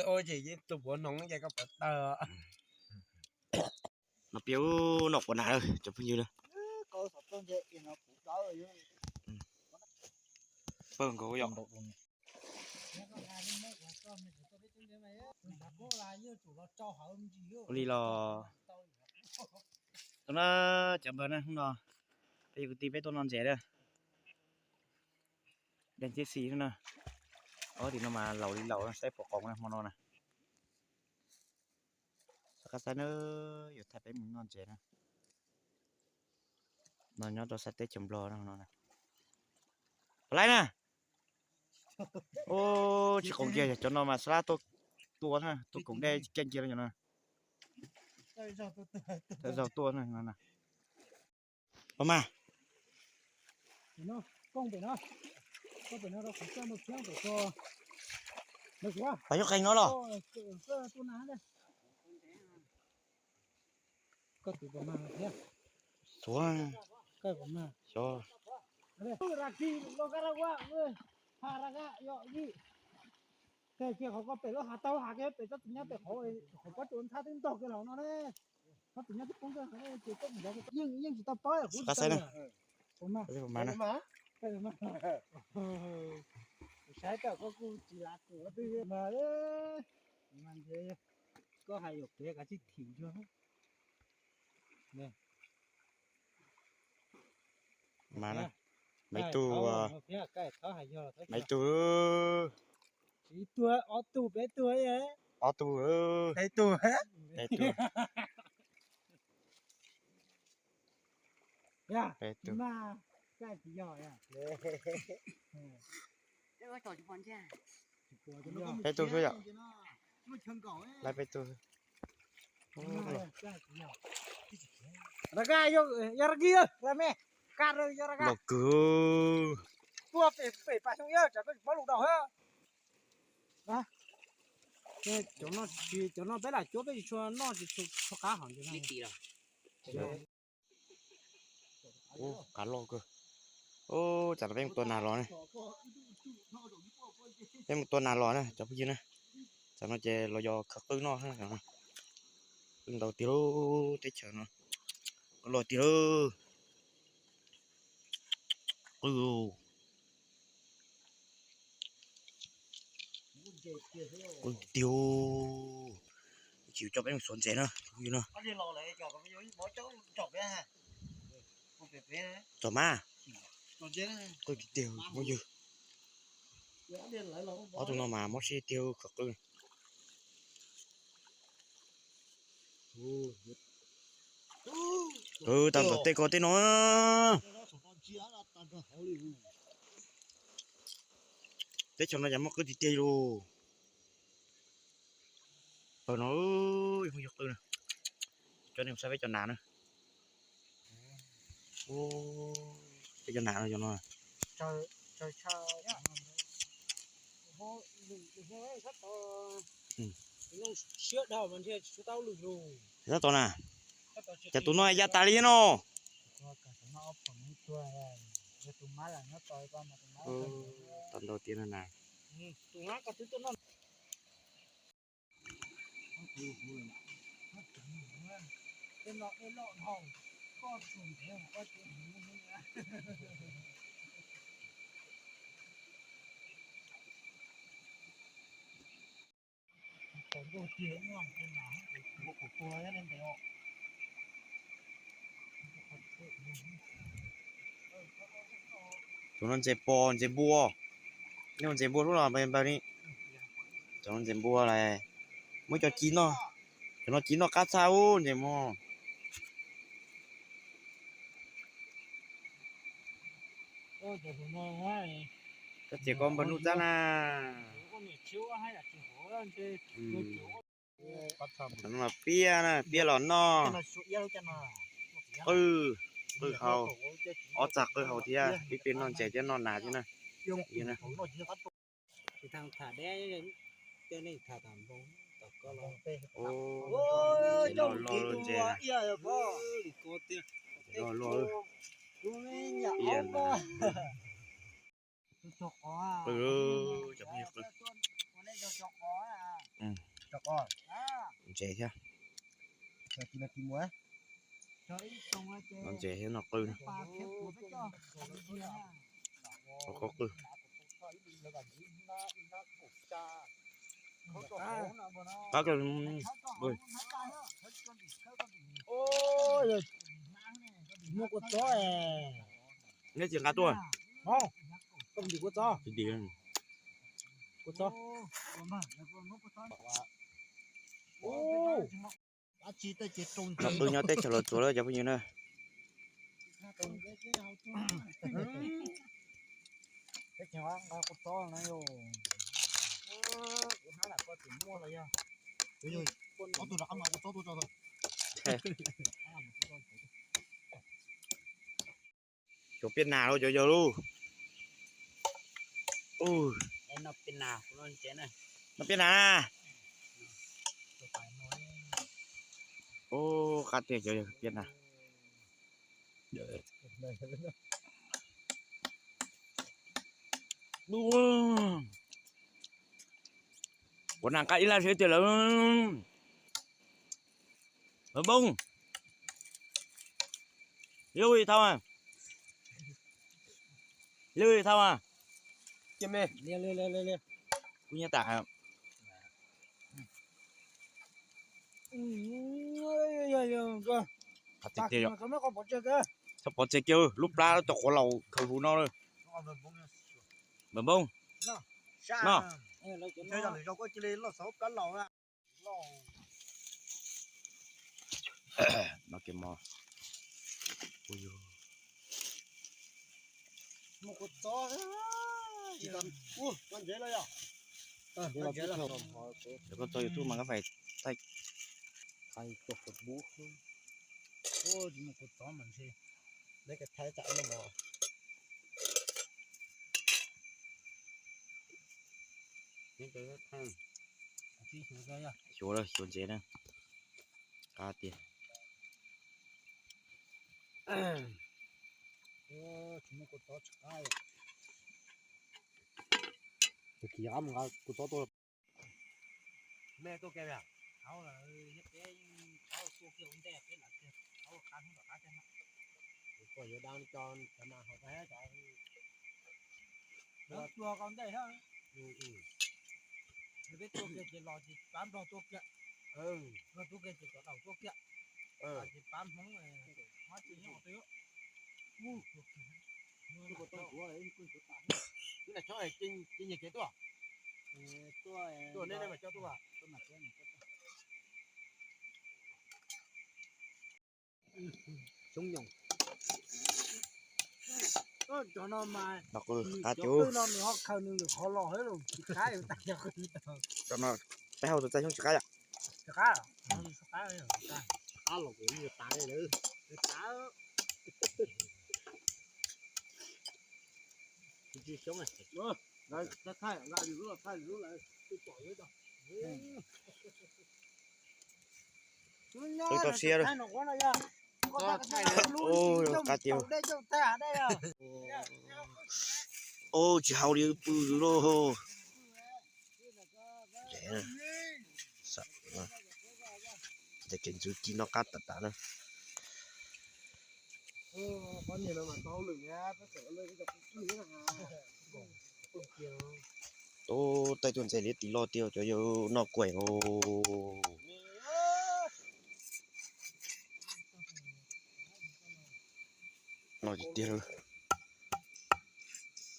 Ua ces yeej tus puav hnoos ces koj puav tawg. No piav no quav nas lawm cov phooj ywg na. Pawg nkaus yom. Ua li los tau na, cov npawg na, hnub no peb yog kwv tij peb tuaj noj ntses na. Deej tib si na. Ob tim no mas laus li laus na, saib puas qoos na hmo no na. Sawv qab saib na, yuav thaij peb mus noj ntses na. No nyob rau sab teb chaws Nplog no. Pab laib na. Tsis qoos kiag, cov no mas sab lab tuaj tua na, tuaj koom dej keej kiag no. Zaug tuaj na. Pab mas. Pas yuav qees no los. Tuav. Qhov pem lub hav tau hav kiag pem tsob txiv nyab pem qhov, qhov pob tsuas ntxhab twb ntog kiag los no ne. Tsob txiv nyab twb poob kiag ces yeej tsis tau paub kuv xav xaib na. Kuv saib koj kuj tsis lav kuv twg mas. Mas ntshe koj hais yuam kev kav tsij thim ntsuag. Mas na, maiv tug, maiv tug, ib tug, ob tug, peb tug, ob tug, peb tug, peb tug. Peb tug. Peb tug xwb yom. Laib peb tug. Los kws. Tuaj pem pas xyoo ib tsam peb tsis paub lus daus. Cov no peb lam cuab peb tsis tshua noj tsis tshua qab hos. Ub, qab loj kawg. Ub, tsam no peb mus tua nas los na. Peb mus tua nas los na cov phooj ywg na. Tsam no ces los yog khawv qwj noj. Qwj ntau tiag lauj, teb chaws no qwj loj tiag lauj. Qwj, qwj tiag. Tsis coj peb mus xuas ntses na, phooj ywg na. Txom mas, qwj tiag tiag phooj ywg. Ob tug no mas mob siab tiag khawv qwj. Tag nrho tej ko tej no. Teb chaws no cas muaj qwj tiag tiag li lauj. Pawg no, phooj ywg, qwj na. Coj nej mus saib peb cov nas na. Peb cov nas no, cov no. Tab tom na, cas tus no ya tas li no. Tau ntau tiag na. Tus no ntses pos ntses npua, nej ua ntses npua lub los npawg li. Cov no ntses npua las, muab cov ci noj, cov no ci noj qab txhab ub ntses mog. Koj txiav koj npawg Nuj Txab na. Piab na, piab los noj. Qwj, qwj hau, ob txag qwj hau thiab, pib peb noj ntses thiab noj nas thiab na. Noj loj ntses na. Loj loj. Qwj, cov phooj ywg, qwj. Ntses thiab. Noj ntses thiab noj qwj. Qhov qwj. Qab kawg. Muaj kua txob. Neb tsis nqa tuaj. Kua txob. Kua txob. Qwj nyob teb chaws Los Tsuas lawm cov phooj ywg na. Cov piaj nas lauj, cov yawg lauj. Noj piaj nas na. Ub, qab tiag cov yawg piaj nas. Ua nas qab ib laj siab tiag lawm. Npawg Npoob, lwj thau, lwj thau. Kuv nyob tas. Qab tiag tiag yom. Txhob pov tseg kiag lub plab cov quav laus khaws huv no lawm. Npawg Npoob, no. No kev mos. Ua yog. Koj tso YouTube mas koj phải thaij. Xyuas lawm, xyuas ntses na. Qab tiag. Tus kis qab mus nqa kuv txob tuaj. Mej tuaj kiag li. Thaum peb tua kiag ua ntej peb lawv kiag thaum qab hnub tom qab thiab no. Kuv yuav da cov nas hauv peb cov. Lawv tua koj ntej thiab. Peb tua kiag ces los ces pab Nplog tua kiag. Nplog tua kiag ces cov daum tua kiag. Ces pab Hmoob hmab tsis nyob twg. Tus nyiag kev tuaj. Tuaj nej nej mas coj tuaj. Xyoob nyoos. Cov no mas nws qhov twg no nws ho khaws nws lwm qhov los thiab los tsis qab. Cov no peb hau tus txaij xyoob tsis qab yom. Tsis qab. Qab los kuv tas li lawm. Tsis xyoob. Tau siab lawm. Ub, qab tiag. Ub, tsis haus li pw lauj. Ces kev ntxwv ci no qab tas tas na. Tub, taij tuaj ntxais liab tis loj tiag cov yawg noj kuaim os. Noj tiag tiag lawm.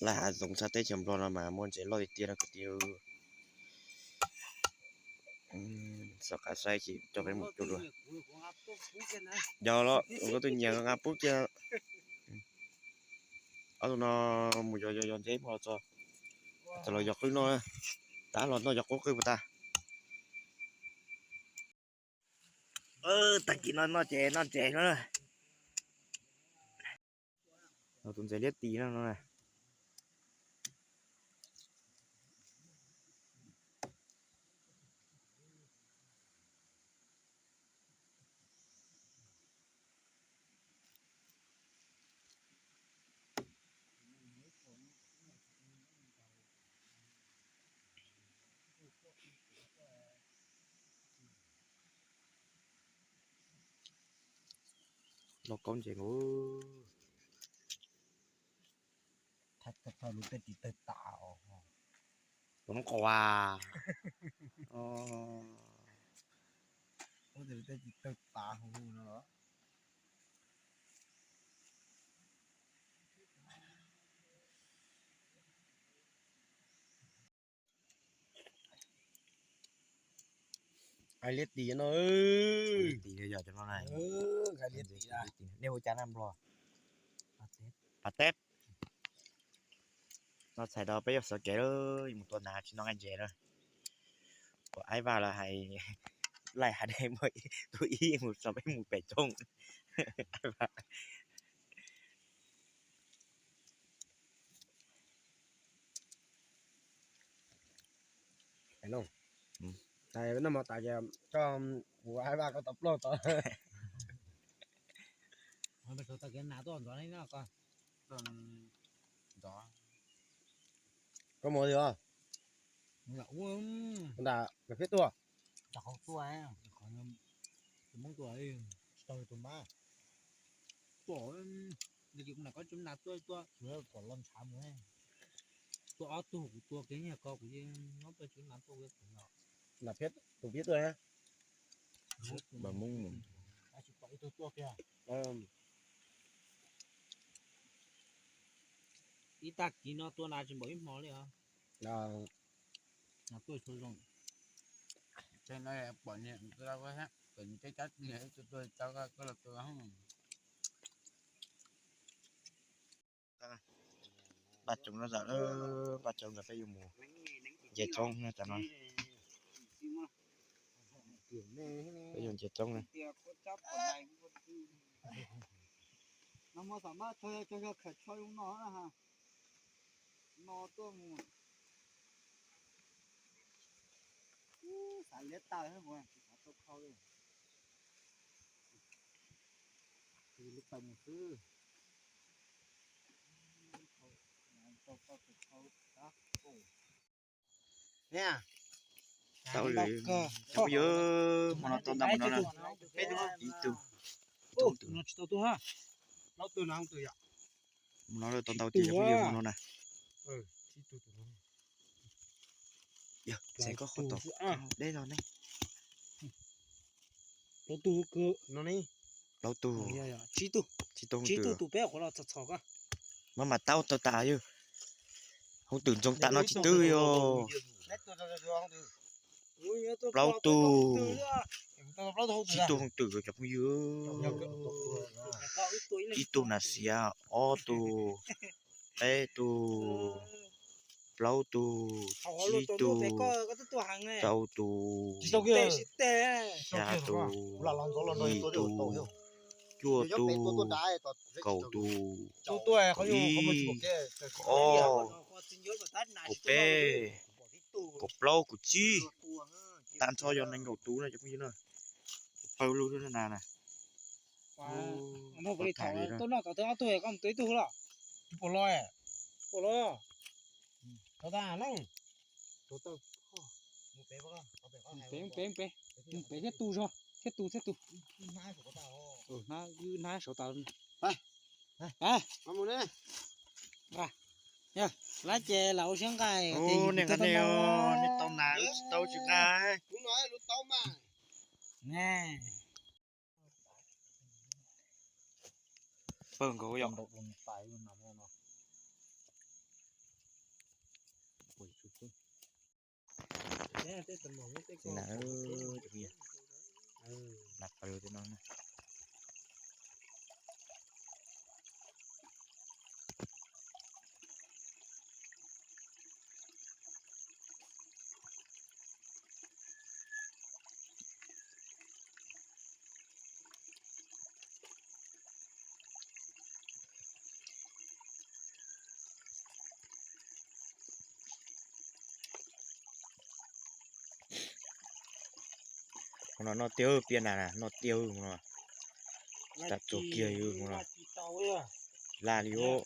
Laj hav zoov sab teb chaws Nplog no mas muaj ntses loj tiag tiag no kwv tij. Xov qav saib ces coj peb mus cuag dua. Yog los koj tuaj nyiam nqa pub kiag. Ob tug no mus yos yos ntses mus los txog, txog los yos qwj noj, tab los noj yos qub qwj puas tas. Tag kis no noj ces noj ntses no. Tus ntxais liab tis no no. Noj kaub ntses nkaus. Thaum lub tej tsis tawg tas os. Tus no quas. Ua tej tsis tawg tas hu no los. Qais liab tis no. Tis yog cov no na. Qais liab tis. Nej ua cas na nplog? Pas teb. No txhais tau peb yuav xov kev lawm, yuav mus tua nas tsis noj nqaij ntses na. Ua aib vaj los hais laij hav dej muaj tus ib mus txog peb mus pem roob. Noj mov tas ces coj kuv aib vaj koj tau plaub tau. Koj mus tias nram phiab tuaj. Tus Hmoob tuaj, tsis tau tus mab. Tuaj, ua nas koj tsis ua nas tuaj tuaj, kom los ntshav mus. Tuaj ob tug kuv tua kiag nyiaj ko kuv yeej nyob tuaj tsis ua nas tuaj ua no. Tus phiab tuaj. Tsis pom ib tug tuaj kiag. Ib tag kis no tua nas tsis npaum ib hmo li os. Nas tuaj tsis zoo. Pom niag, pom niag cab niag ib tug tuaj cab koj los tua. Paj tsoos no zawm, paj tsoos no peb yuav mus nce roob na tam no. Peb yuav nce roob na. No mas xam mab tso, tso yog khawm tsho zoo no na ha. No tuaj mus. Xav liab tawm, xav tau khau li. Lub taw mus xwb. Tau lawm, cov phooj ywg, hmo no tau ntau mus no na. Ib tug, ib tug, mus no tsis tau tug ha. Plaub tug no, hmo no tau ntau tiag cov phooj ywg, hmo no na. Yog txhais koj qhov tom deb no ne. Plaub tug, plaub tug, tsib tug, tsib tug tus peb qhuav los txhos txhos koj. Maj mam taub tau tas yog hooj twm ntsoog tas no tsis twb yog. Plaub tug, tsib tug hooj twm cov phooj ywg. Ib tug nas xiav, ob tug, peb tug, plaub tug, tsib tug, rau tus, xya tus, yim tus, cuaj tus, kaum tus, kaum ib, kaum ob, kaum peb, kaum plaub, kaum tsib, tag nrho yog nees nkaum tus na cov phooj ywg na. Pawg lug na na. Tuaj noj tod ob tug, koj mus tua ib tug los. Pom los, pom los. Pem, pem, pem, pem thiab tu zog, thiab tu, thiab tu. Hnab, hnab saud tas. Lawv ces lam ua siab nqaij. Nej tau nas tsis tau tsis nqaij. Pawg nkaus yom. Nas, nas pawg tej no. Hmo no noj tiag, piaj nas na, noj tiag hmo no. Tsis tas tsuag kiag li hmo no. Laj li os.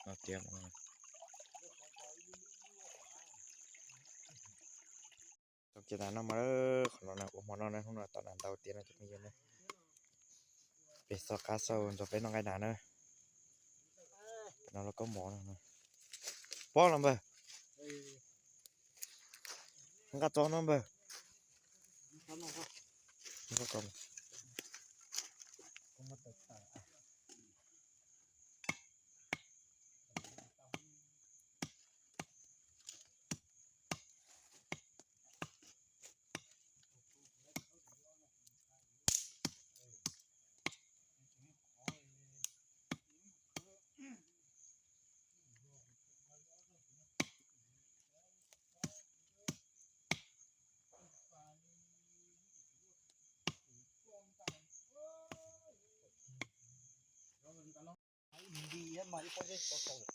Noj tiag hmo no. Txoj Ces nas no mas, qhov no na ua hmo no na, hnub no tau nas ntau tiag no cov phooj ywg na. Peb xauj qab xauj ntxuag peb noj nqaij nas na. No los kaub mov no. Pob los npawg. Nqa tso no npawg.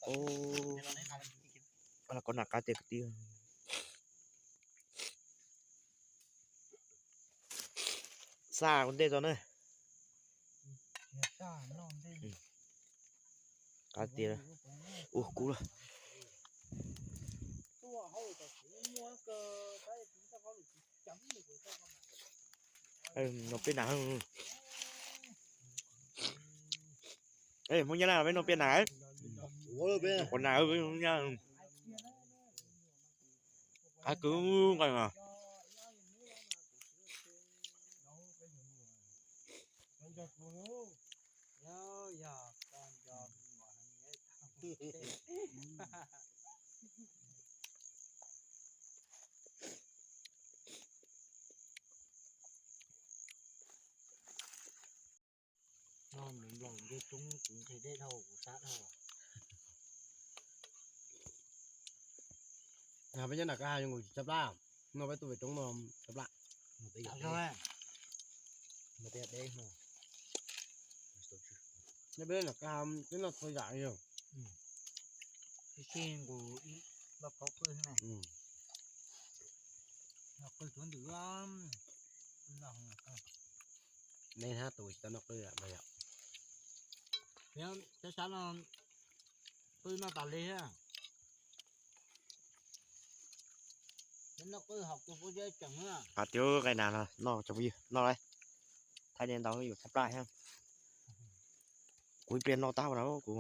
Ua, koj nas qab tiag kwv tij. Xa ua ntej tso na. Qab tiag. Ua kub lawm. No peb nas. Hmoob Nyab Laj peb no peb nas. Ua nas. Qab kwv nqaij mas. No nws nplaum nce roob kuv nqhis dej dhau kuv sab dhau. Peb nyob nram kwj ha zoo nkaus tsis tshab plab, no peb tuaj pem roob no tshab plab. Nyob peb nram kwj ha peb noj txhua yam li. Sib sib nqus ib loj kaub qwj na. Noj qwj tuav ntws. Nej hab tus tsis tau noj qwj yom. Peb sab no qwj noj tas li. Peb noj qwj hom kuv kuv zeb tseem. Qab tiag nqaij nas no noj tsoom phooj ywg noj lauj. Thaij nej ntau yuav tshab plab thiab. Kuv ib pliag noj tag na kuv.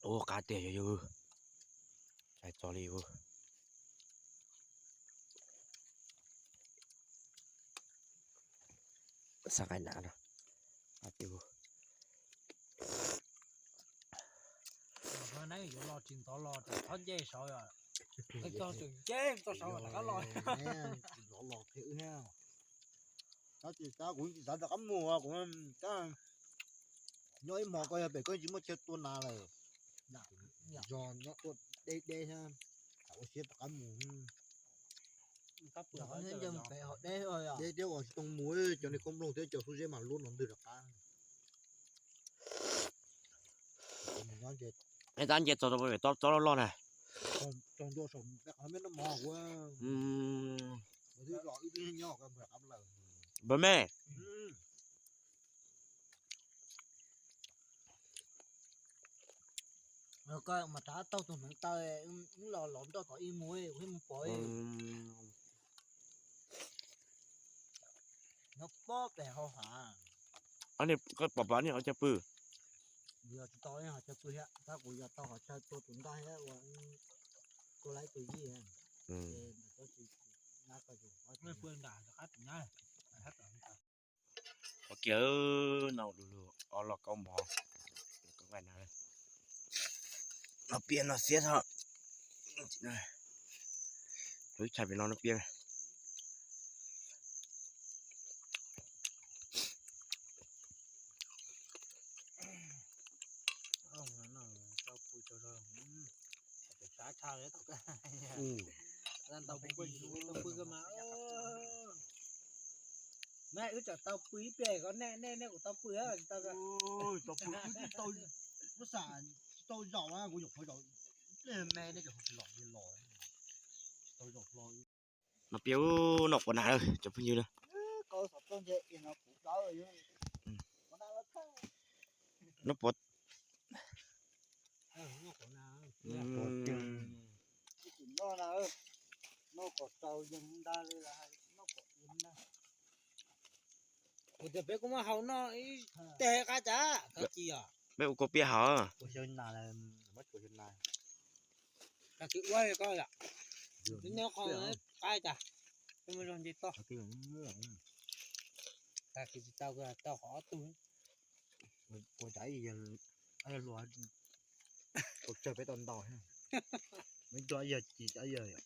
Ua qab tiag yog yus. Txais txog li yus. Xa nqaij nas no. Qab tiag. Yuav los tsis ntxov los tseem txhob nce saud os. Txog tseem nce txog saud rov qab los. Tsis ntxov los qhia wb thiab. Tab sis tab kuv tsis xav rov qab mus, kuv nyob ib hmos ko yog pem koj tsis muaj chaw tua nas lawm. Zog nyob tuaj deb deb thiab, ua siab rov qab mus. Deb thiab uas tsis tau mus, cov niag koob nplooj thiab cov xub zeb mas luab no ntwg rov qab. Tab nce txog rau pem tsob loj loj na. Npawg me. Mas rov taug tus hneev taw, wb los los nroj tom ib mus, kuv thiaj mus pom. Nyob pob pem hauv hav. Koj pom pom niag cov pw. Yog tsis tau qhov chaw pw thiab, tab kuv yog tau qhov chaw tua tus ntaj thiab ua, tua lawv tus yij. Ua kiag no lug lug ob loj kaub mov, kaub nqaij na. No piaj no xiab tho. Lub chaw pem no no piaj. Tau pw tau pw, tau pw kawg mas. Meb wb tsam tau pw ib pliag ko, nej nej nej kuv tau pw tau. Tau pw wb tsis tau, muab xam tsis tau zaum, kuv nyuam qhuav zaum ib pliag me nej cov los los, tsis tau zaum hlo. No piaj, noj quav nas lawm cov phooj ywg na. No pov Kom tau yees ntag li los hais noj kom yees ntag. Kuv tias peb kuj muab hau noj ib teg qab cas kawg ci os. Peb ua kua piaj hau. Kag kis ua koj yom. Peb nyob qhov qab cas. Peb muab zog nce toj. Kag kis tsis tau, tau qhov ob tug. Ua cas ib yawg luag ua tsawg peb tau ntaus, peb coj ib yawg ci cov ib yawg yom.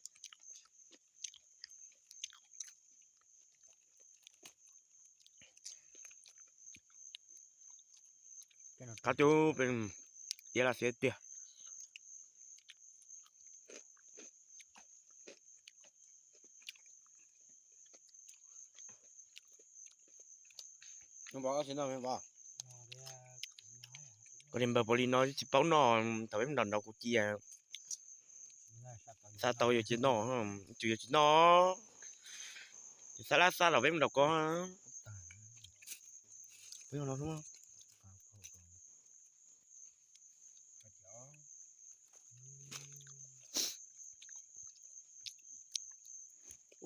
Qab cub peb tiav laj xiav tiag. Koj li npawg puav li no tsis paub noj, thaum peb nrog nrog kuv cia. Xav tau yuav cia noj, tsis yuav tsis noj. Xav lab xav los peb nrog ko.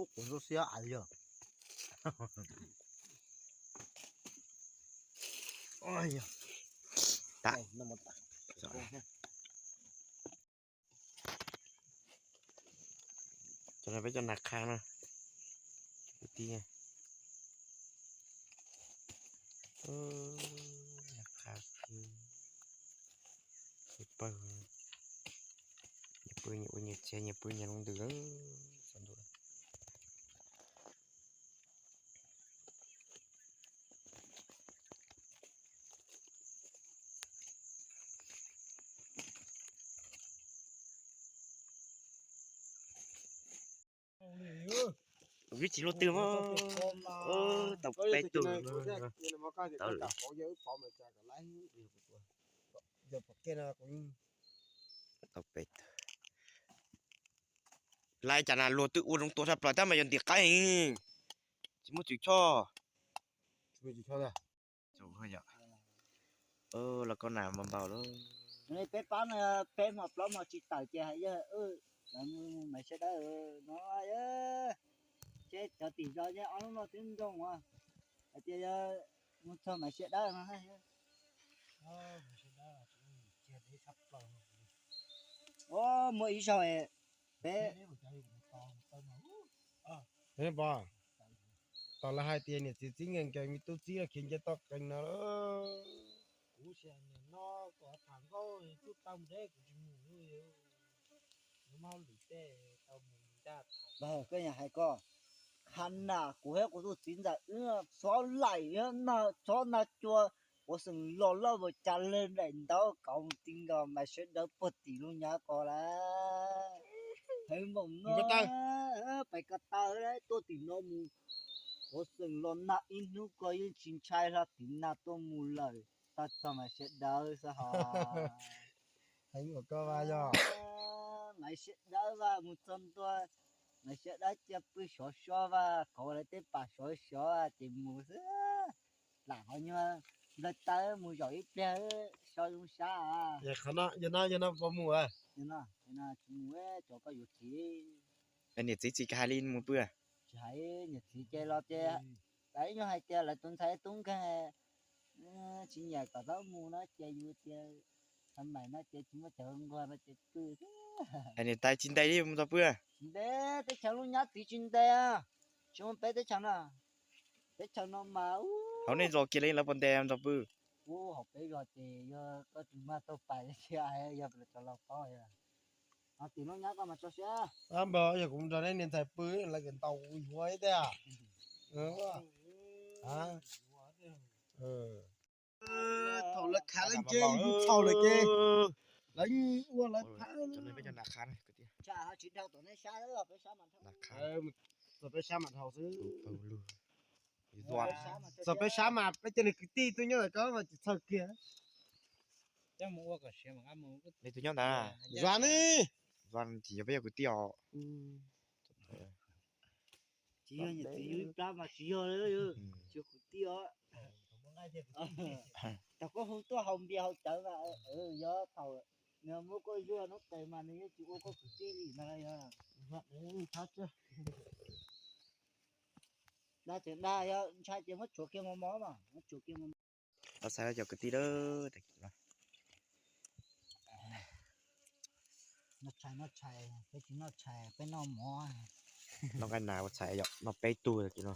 Ub, kuv ntxub siab ais yog. Cov no peb cov nas qha na, kwv tij. Nas qha, pawg, nyias pw nyias ua nyias tsev, nyias pw nyias lub ntws lawm. Vim tsis luaj twg mas, tau peb tug, tau li, tau peb tug. Lawv cas nas luag twb ua zoo tua tshaj plaws tab mas yog ntim qaib, tsis muaj txwm choj. Los koj nas npau npau lawm. Peb pab no peb hmo plaub hmo tsis tawm ces hais yog lawv mus Maiv Siab Dawb no, seb cov tim zos nyob ob lub no twb nroo hais tias yog mus txog Maiv Siab Dawb no. Muaj ib zaug peb, pom, tau lawv hais tias niam txiv txib nkees nkees me tub txib los khiav nce toj qees no. Kuv sim niam no kom tham nkauj tub tau mus deb kuv tsis mus. Koj hais koj, qha nas kuv thiab kuv tus txiv ntxawm wb txhob laim, txhob na cua, kuv xeem los loj ua cas lawv daim ntaub kauv mus ti nkaus Maiv Siab Dawb puag tim lub nyab ko lawm. Heev npaum no, pais ko taw tuaj tim no mus, kuv xeem los nag ib hnub ko yeej tsis ntshai hlo tim nag tuaj mus lawm, txog Maiv Siab Dawb xwb hos. Heev npaum ko vas yog Maiv Siab Dawb vas mus txog ntua, Maiv Siab Dawb cia pw sov so vas, kauv lawv tej pam sov sov ces mus xwb. Lam qhov nyuag nplawg taw mus zaum ib pliag so zoo sab. Yog no yog no puas mus? Tsis mus, cov koj yuav txiv. Niam txiv tsis hais li mus pw. Tsis hais, niam txiv ces los ces lawv ib nyuag hais tias lawv tus ntxhais tub nkeeg tsis nyiam kom tau mus no ces yus tias thav maim no ces tsis muaj cov nquag no ces pw. Niam tais tsis ntes li mus tau pw. Tsis ntes, teb chaws lub nyab txiv tsis ntes, tsis ua peb teb chaws no. Teb chaws no mas hauv nej zos kiag li lawv puas ntes mus tau pw? Ub, hauv peb zos ces yog koj tus mag tau pais tsis hais, yog cov laus paub. Tim lub nyab koj mas tso siab. Npawg, yog kuv nrog nej niam ntxhais pw lawv kom ntaus kuv yuav ib teg. Thaum lawv khav lawv nce yus txhaum lawm ces lawv ua lawv phab. Txog peb sab mam dhau xwb. Txog peb sab mas peb cov niag kwv tij tuaj nyob ntawm ko mas tsis txhawj kiag. Leej twg nyob ntawd? Zuag ne. Zuag tsis yog peb cov kwv tij os. Tsis yog niam txiv yug ib plab mas tsis yog, tsis yog kwv tij os. Thaum koj hu tuaj haus npias haus cawv mas yog thaum nws muab koj zuaj hnub tes mas nws yeej tsis ua koj kwv tij li ntag yog. Dab tseem dag, yog ntshai ces muab tsuav kiag mos mos mas, muab tsuav kiag mos mos. Los txhais cov kwv tij lawm, noj tshais, noj tshais, peb tsis noj tshais, peb noj mov. Noj nqaij nas ua tshais yom, noj peb tug tag kis no.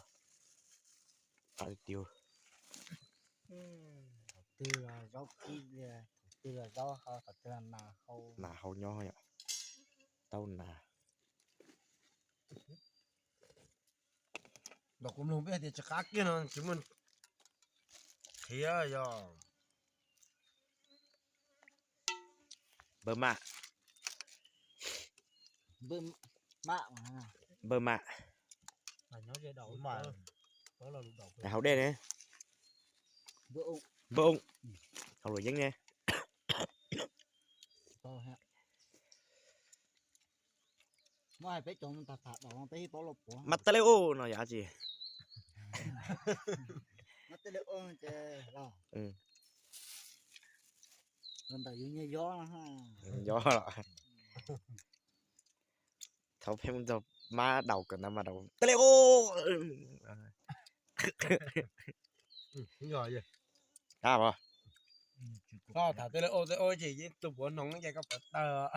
Qab tiag tiag. Thaum twg los zaub kib, thaum twg los zaub hau, thaum twg los nas hau. Nas hau nyob yom, tau nas. Los kuv mloog peb hais tias tsis qab kiag no tsis muaj qhiav yog. Npawg mam. Npawg mam. Hauv dej ne. Npawg oo. Hauv luam yeeb ne. Mas teb lej oj no yog dab tsi? Yob los. Thaum peb mus nrog mab daus kawm ntawv mas daus teb lej oj. Koj tham teb lej oj teb oj ces yeej tus puav noog ces koj puav tawg.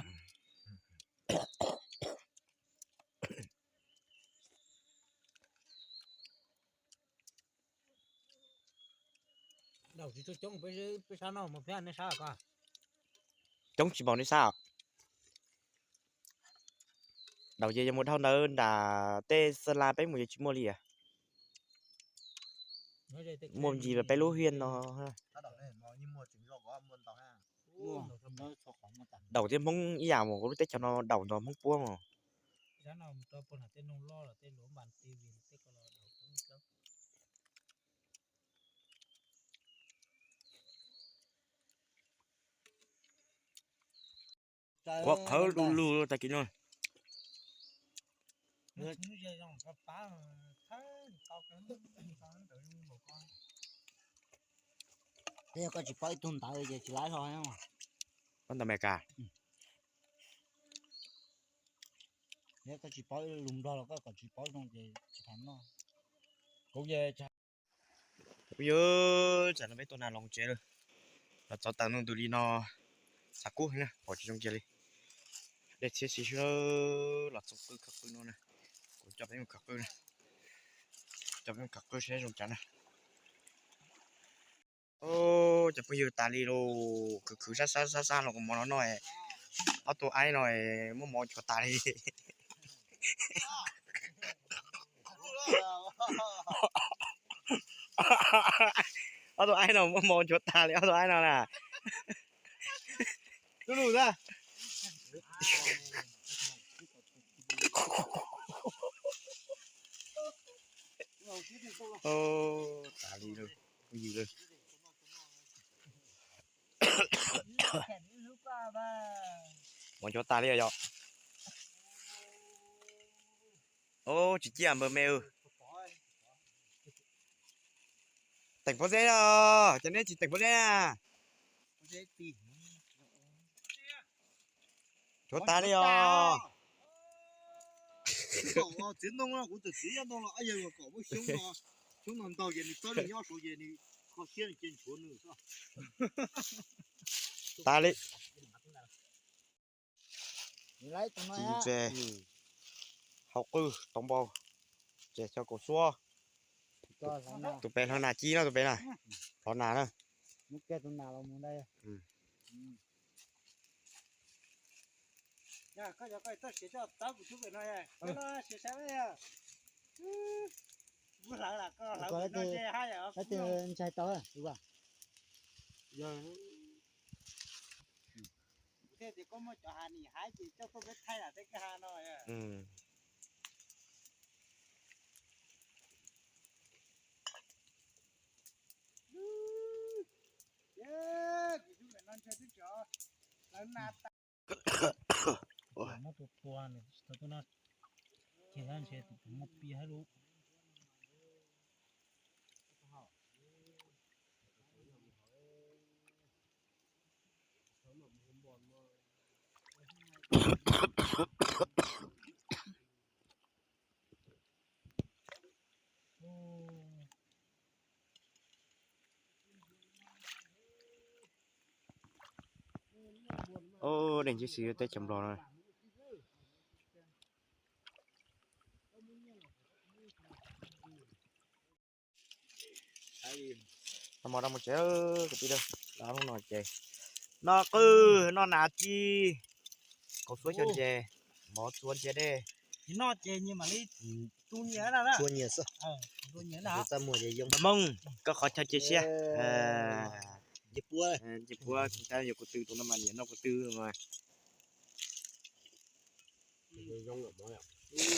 Daus tsis tshua coob, peb sab no mus thiab nej sab ko. Coob tsis npaum nej sab. Daus ces yog mus dhau ntawd nram tej Xas Las peb mus yeej tsis muaj li. Muaj ncig peb lub hiaj no. Daus thiab Hmoob ib yam mas kuv lub teb chaws no daus nrog Hmoob puab mas. Qhuav qhawv du lug tag kis no. Yog koj tsis paub ib tug ntawv ces tsis laib hlo. Paub ntawv Amelikas. Yog koj tsis paub ib lus Nplog los koj kom tsis paub zoo ces tsis tas noj. Kuv yog tsam no peb tua nas los tsev lawm, los txog tawm no tus li no, xav kub heev na, pom tsis zoo cia li. Dej txhiab xis sw, los txog qw khawv qw no na, kuv coj peb mus khawv qw na, coj peb mus khawv qw seb zoo cas na. Cov phooj ywg, tas li lauj, khwv khwv sab sab sab sab los kuv mov no no, ob tug aib no muab mov nchuav tas li. Ob tug aib no muab mov nchuav tas li ob tug aib no na. Tas li lauj, phooj ywg lauj. Mov nchuav tas li yom. Tsis ciaj npawg me. Teem pob zeb os, cov neb tsis teem pob zeb na. Nchuav tas li os. Txiv ntoo no kuv txawm txiv ntoo los yawg kom muab xyoob no, xyoob no ntaug ces nws txawb nws nyob saud ces nws kho siab nws cia nchuav nws. Tas li. Ntses, hau qwj, tau npau, ntses xyov kaum xuab. Tus pem hlob nas ci no, tus pem na, hlob nas na. Ntshai tau. Kuv thiaj tias koj muaj cov hav nim haib ces coj tuaj peb thaij lam tej kwj ha no. Kuv xub pem no ntshe twb tso lawv na. Muab tua tua nws tsis tau tuaj noj, ces ntshe tus muaj piaj hab lub. Dej ntsib xis teb chaws Nplog no. Noj mov rau mus tsev kwv tij, hnub no ces noj qwj noj nas ci, kaus xuab xyaw ntses, mov txua ntsia dej. Txua nyias xwb. Txaj muag ces yoo. Npawg Hmoob, koj qhov chaw cia siab. Ncej puab, ncej puab, kuv tab yog kuv tw tus no mas niam noj kuv tw mas.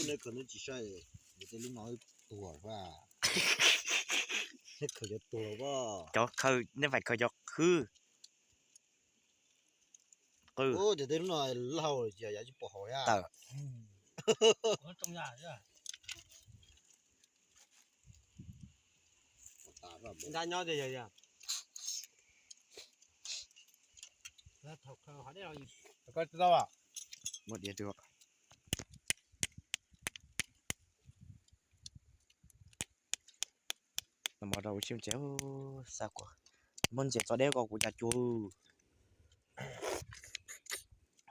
Neb khaws neb tsis saib, nws tej lub no tuag, neb khaws cov tuag os. Cov khaws, neb fais khaws cov khwb. Qwj. Ces tej lub no laug ces yav tsis pom haus thiab. Tawm. Ntab nyob tiag yog yog. Muab diav rau. Noj mov rau ua siab ntses, xa kuv muab ntses txo deb ko kuv cas cuag.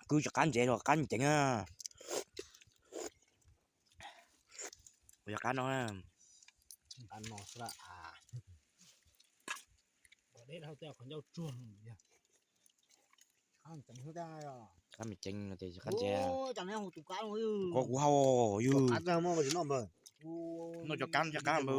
Kwj tsis qab ntses los qab ceev. Kuv yog qab no. Qab no xwb. Qab me ceev no ces qab ntses. Ko kuv hau yug. Noj cov qab ntses qab npawg.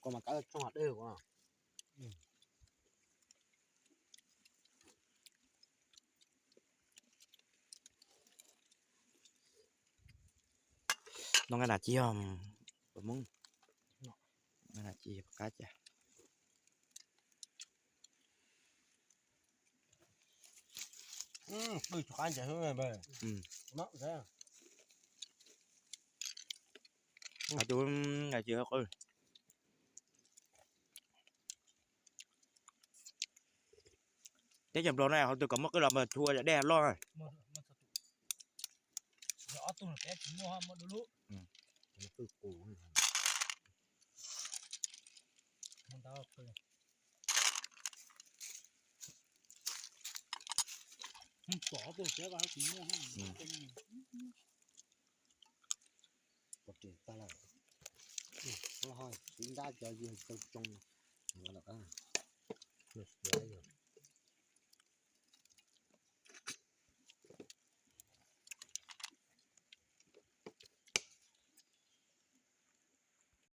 Ko mas kav tsoo dej. No nqa nas ci os, Hmoob. Nqa nas ci qab cas. Qwj tsis qab ntses xwb npawg. Qab tus nas ci qwj. Teb chaws Nplog no hauv twg kom muaj qwj los mas txhua yam dej loj. Pov ris tag lawm. Tiv ntab cov yawg tsoo tsoo.